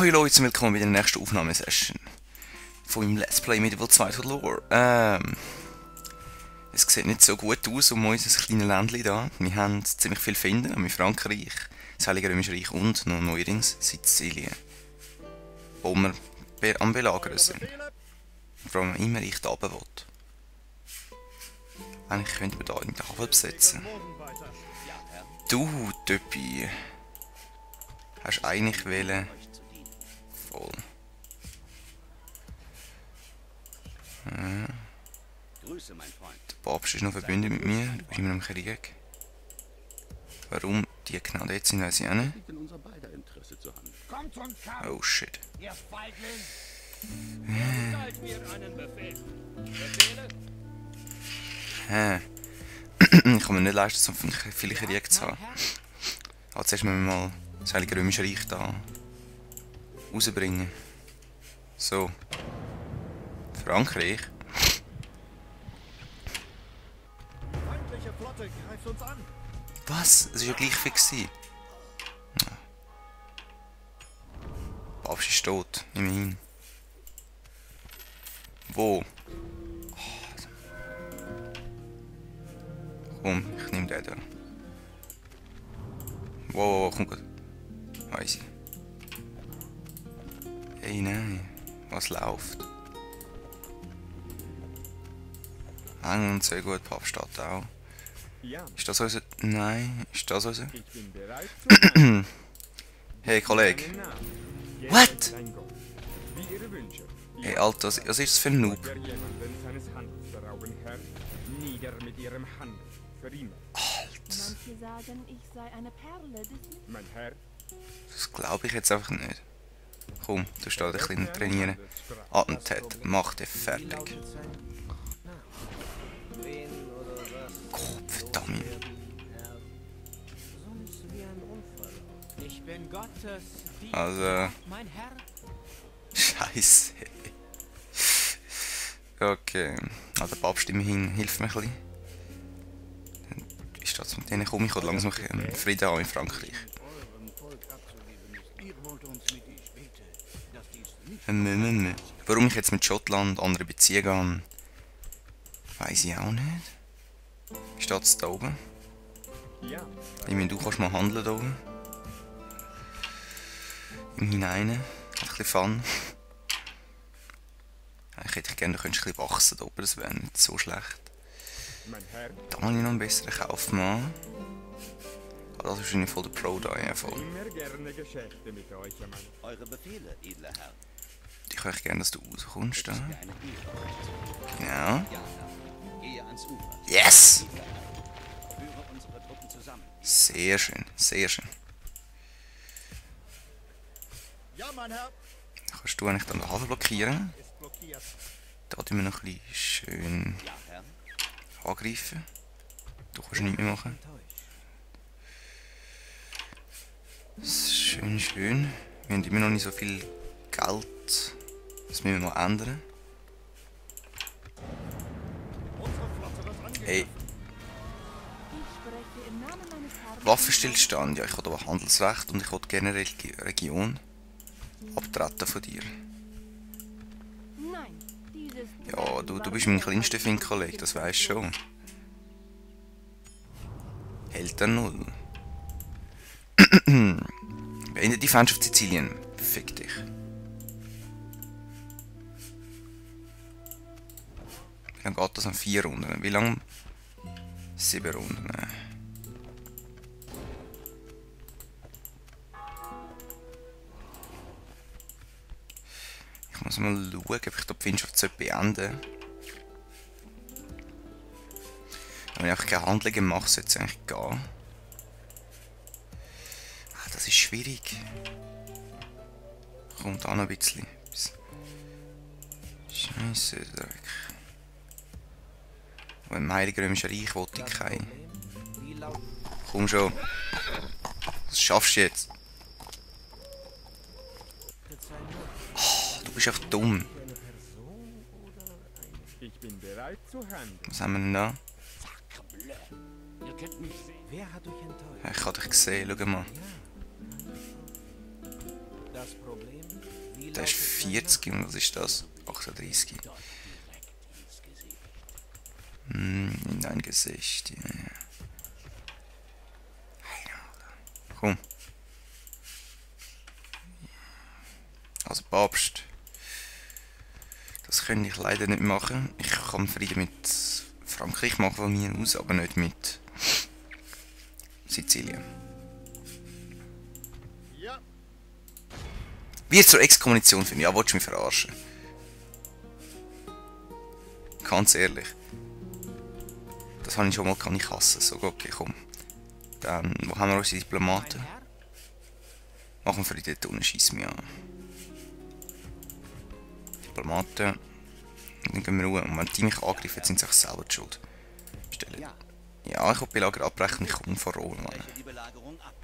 Ahoi Leute, willkommen bei der nächsten Aufnahmesession von meinem Let's Play Medieval 2 Total War. Es sieht nicht so gut aus um unser kleines Ländchen da. Wir haben ziemlich viel finden, nämlich Frankreich, das Heilige Römische Reich und noch neuerdings Sizilien, wo wir am Belagern sind. Vor allem immer ich da oben will. Eigentlich könnte man da in den Hafen besetzen. Du, Töppi, hast eigentlich wählen. Voll. Grüße, mein Freund. Der Papst ist noch verbündet mit mir, du bist immer im Krieg. Warum die genau dort sind, weiß ich auch nicht. Liegt in unser beider Interesse zu handeln. Kommt zum Kampf, Oh shit. ihr Feigling! Erteilt mir einen Befehl. Befehle? Ich kann mir nicht leisten, so viele Kriege zu haben. Also zuerst müssen wir mal das Heilige Römische Reich da rausbringen. So. Frankreich. Feindliche Flotte greift uns an! Was? Es war ja gleich fix. Papst ist tot, immerhin. Wo? Komm, ich nehme den da. Wow, komm gut. Weiss ich. Hey, nein. Was läuft? Eng und sehr gut, Papst steht auch. Ja, Ist das unser... Nein, ist das unser... ich bin bereit zu Hey, Kollege. What? What? Wie Ihre Wünsche. Hey, Alter, was ist das für ein Noob? Wer jemanden seines Handels berauben, Herr, nieder mit Ihrem Handel. Für immer. Manche sagen, ich sei eine Perle des Lichts. Mein Herr, Das glaube ich jetzt einfach nicht. Komm, du stehst ein bisschen trainieren. Attentat, mach dich fertig. Gott, verdammt. Ich bin Gottes Diener, Also, mein Herr. Scheiße. Okay, also der Papst immerhin hilft mir ein bisschen. Wie steht es mit denen? Komm, ich will langsam Frieden haben in Frankreich. Warum ich jetzt mit Schottland andere Beziehungen habe, weiss ich auch nicht. Wie steht es da oben? ja, Ich meine, du kannst mal handeln da oben. Im Hinein. Ein bisschen Fun. Eigentlich hätte ich gerne, du könntest ein bisschen wachsen da oben, das wäre nicht so schlecht. mein Herr, Da habe ich noch einen besseren Kaufmann. Aber das ist wahrscheinlich voll der Pro da, ja voll. immer gerne Geschäfte mit euch, Mann. Eure Befehle, edler Herr. Ich kann echt gerne, dass du rauskommst da. Für eine Ehre, euch zu dienen. Genau. Ja, Herr. Gehe ans Ufer. Yes! Edler Herr. Führe unsere Truppen zusammen. Sehr schön, sehr schön. Ja, mein Herr, Kannst du eigentlich dann den Hafen blockieren? ist blockiert. Da tun wir noch ein bisschen schön Ja, Herr. angreifen. Du kannst nichts mehr machen. Schön, schön. Wir haben immer noch nicht so viel Geld. Das müssen wir noch ändern. Unsere Flotte wird angegriffen. Hey, Ich spreche im Namen meines Herrn. Waffenstillstand. Ja, ich habe aber Handelsrecht und ich will gerne Region abtreten von dir. Nein, dieses Ja, du bist mein kleinster Fink-Kollege, das weisst schon. Hält er null. Beendet die Feindschaft Sizilien. Fick dich. Wie lange geht das an 4 Runden? Wie lange? 7 Runden. Ich muss mal schauen, ob ich die Feindschaft beenden sollte. Wenn ich einfach keine Handlungen mache, sollte es eigentlich gehen. Ah, das ist schwierig. Kommt auch noch ein bisschen. Scheisse Dreck. Und im Heiligen Römischen Reich wollte ich keinen. Komm schon. Das schaffst du jetzt. Oh, du bist einfach dumm. Ich bin bereit zu handeln. Was haben wir denn da? Ihr könnt mich sehen. Wer hat euch enttäuscht? Ja, ich habe dich gesehen, schau mal. Das Problem? Wie Der ist lautet dein 40 und was ist das? 38. Dort direkt ins Gesicht. In dein Gesicht. Ja. Komm. Also Papst. Das könnte ich leider nicht machen. Ich kann Frieden mit Frankreich machen von mir aus, aber nicht mit Sizilien. Ja, Wie zur Exkommunikation finde ich. Ja, willst du mich verarschen? Ganz ehrlich. Das habe ich schon mal, kann ich hassen. So, okay, komm. Dann, wo haben wir unsere Diplomaten? Mein Herr? Machen wir dort unten, schieß mich an. Diplomaten. Dann gehen wir ruhig. Und wenn die mich angreifen, sind sie sich selber die schuld. Bestellen. Ja, Ja, ich will Belager abbrechen, ich komme von Roll, Mann. breche die Belagerung ab.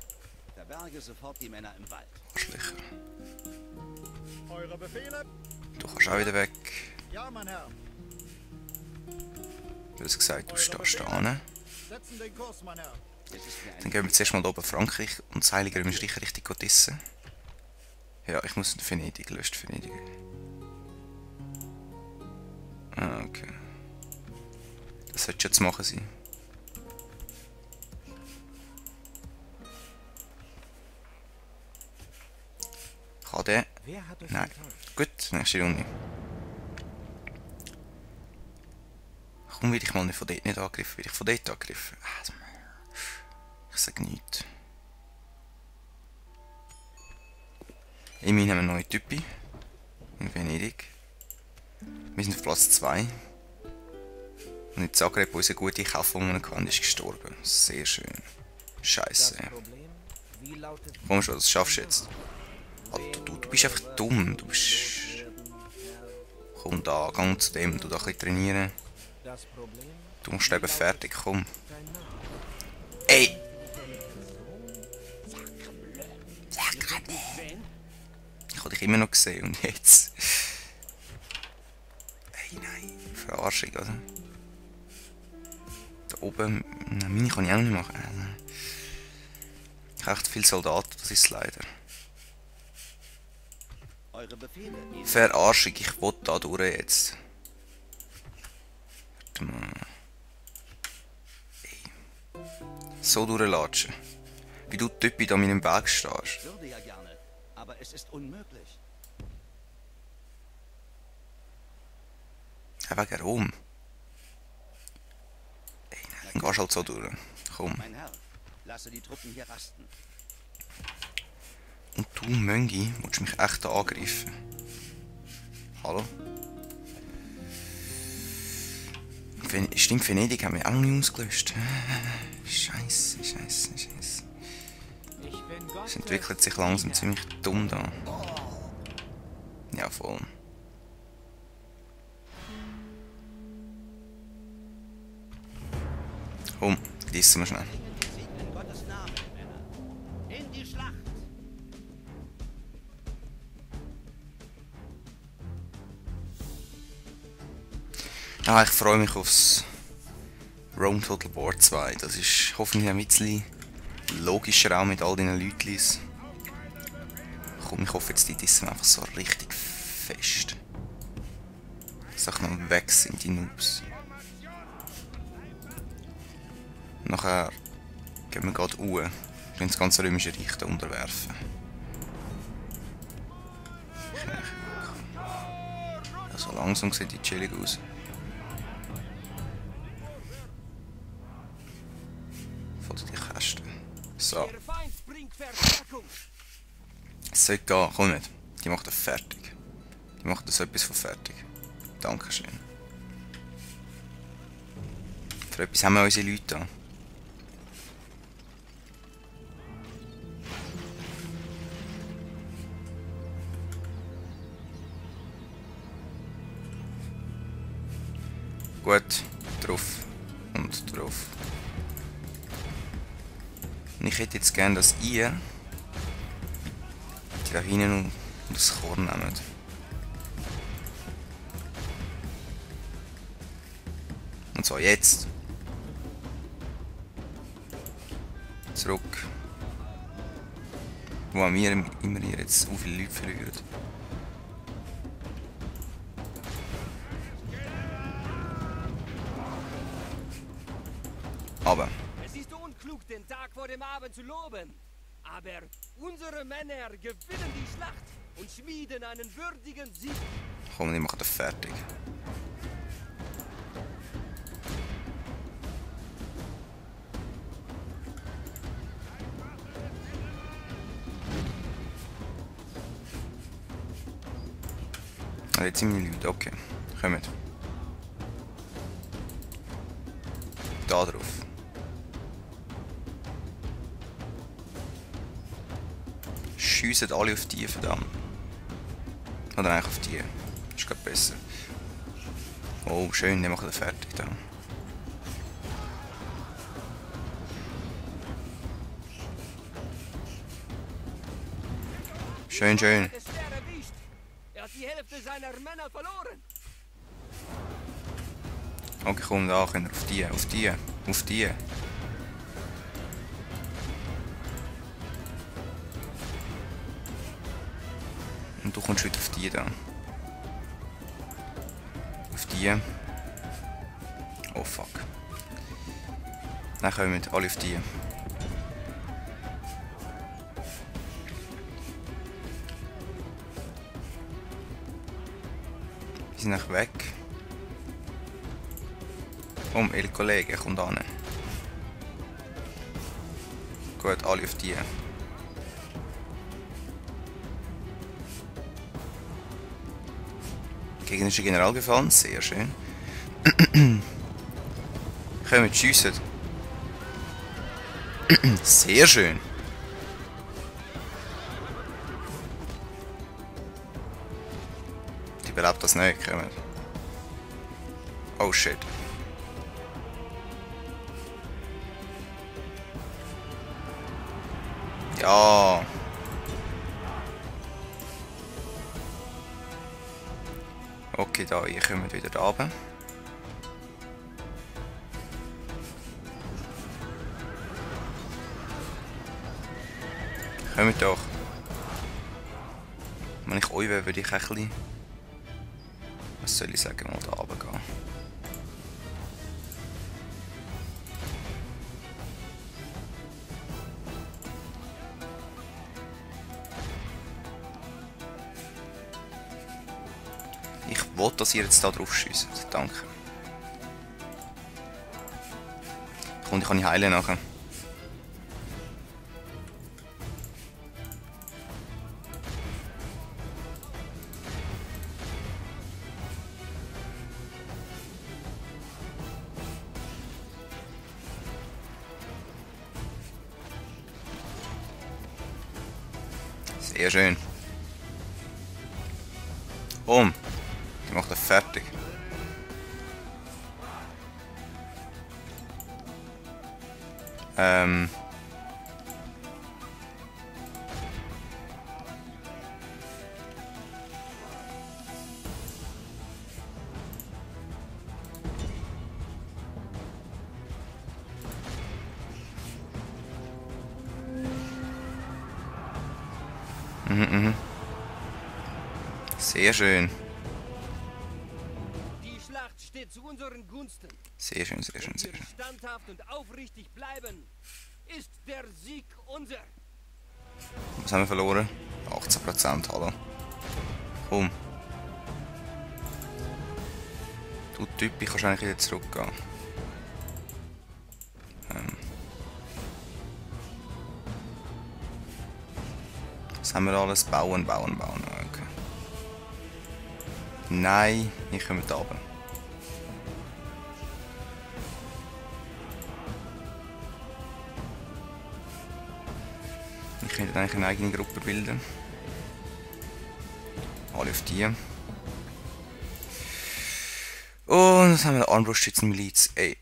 Verberge sofort die Männer im Wald. Arschlöcher. eure Befehle? Du kannst auch wieder weg. Ja, mein Herr. Du hast gesagt, du stehst da hin. Setzen den Kurs, mein Herr. Es ist mir Dann ein gehen wir zuerst mal oben Frankreich und das Heilige Römische Reich richtig dissen. Ja, ich muss Venedig, löscht Venedig. Ah, okay. Das sollte schon zu machen sein. Kann der? Wer hat euch Nein. enttäuscht? Gut, nächste Runde. Warum werde ich mal nicht von dort nicht angegriffen? Werde ich von dort angegriffen? Ich sage nichts. Immerhin haben wir eine neue Typi. In Venedig. Wir sind auf Platz 2. Und in Zagreb, unser guter Kaufmann ist gestorben. Sehr schön. Das Scheiße. Problem? Wie lautet Komm schon, das schaffst du jetzt. Alter, du bist einfach dumm. Du bist... Komm da, gang zu dem. Du da ein bisschen trainieren. das Problem? Du musst eben fertig, komm. Dein Name? Ey! Ich habe dich immer noch gesehen und jetzt... Ey, nein. Verarschung, oder? Da oben... Nein, meine kann ich auch nicht machen. Ich habe echt viele Soldaten, das ist es leider. eure Befehle. Verarschung, ich will da durch jetzt. Warte mal. Ey. So durchlatschen. Wie du Typi da an meinem Weg stehst. Ich würde ja gerne, aber es ist unmöglich. Ja, wegen Rom. Ey, nein, dann gehst du halt so durch. Komm. Mein Herr, lasse die Truppen hier rasten. Und du, Möngi, willst mich echt da angreifen? Hallo? Stimmt, Venedig haben wir auch noch nicht ausgelöscht. Scheiße, scheiße, scheiße. Ich bin Gott. Es entwickelt sich langsam ziemlich dumm da. Ja, voll. Komm, dissen wir schnell. Sieg in Gottes Namen, Männer. In die Schlacht! Ah, ich freue mich aufs Rome Total War 2. Das ist hoffentlich ein bisschen logischer auch mit all diesen Leuten. Komm, ich hoffe jetzt, die dissen einfach so richtig fest. Dass auch noch weg sind, die Noobs. Nachher gehen wir gerade hoch und das ganze Römische Reich da unterwerfen. Ja, so langsam sieht die chillig aus. Von die Kästen. So. Der Feind bringt Verstärkung. Es sollte gehen, komm nicht. Die macht das fertig. Die macht das etwas von fertig. Dankeschön. Für etwas haben wir unsere Leute da. Gut, drauf und drauf. Und ich hätte jetzt gern, dass ihr die da hinten und das Korn nehmt. Und zwar jetzt. Zurück. Wo wir immer hier jetzt so viele Leute verlieren. Aber. Es ist unklug, den Tag vor dem Abend zu loben. Aber unsere Männer gewinnen die Schlacht und schmieden einen würdigen Sieg. Komm, ich mache das fertig. Ah, jetzt sind meine Leute, okay. Kommt. Da drauf. Schiessen alle auf die, verdammt. Oder eigentlich auf die. Ist gerade besser. Oh, schön, die machen das fertig da. Schön, schön. Es schwer erwischt. Er hat die Hälfte seiner Männer verloren. Okay, komm, da können wir auf die, auf die, auf die. Und du kommst wieder auf die da. Auf die. Oh fuck. Dann kommen wir alle auf die. Die sind echt weg. Komm, ihr Kollege, kommt an. Gut, alle auf die. Gegnerische General gefallen, sehr schön. Kommen, schiessen. Sehr schön. Die überlebt das nicht, kommen. Oh shit. Ja. Okay, da, ihr kommt wieder da runter. Kommt doch. Wenn ich euch wäre, würde ich ein bisschen... Was soll ich sagen, mal da runter gehen. Ich will, dass ihr jetzt da drauf schiesst. Danke. Komm, ich kann nicht heilen nachher. Sehr schön. Die macht er fertig. Sehr schön. Die Schlacht steht zu unseren Gunsten. Sehr schön, sehr schön, Wenn sehr wir schön. standhaft und aufrichtig bleiben, ist der Sieg unser. Was haben wir verloren? 18%, hallo. Komm. Du Typ, ich kannst eigentlich wieder zurückgehen. Was haben wir alles? Bauen, bauen, bauen. Okay. Nein, ich komme da runter. Ich könnte eigentlich eine eigene Gruppe bilden. Alle auf die. Und jetzt haben wir Armbrustschützenmiliz. Ey.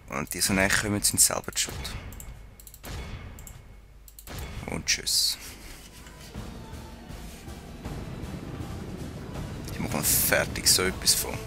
Und die so näher kommen, sind selber die Schuld. Und tschüss. Die machen fertig so etwas von.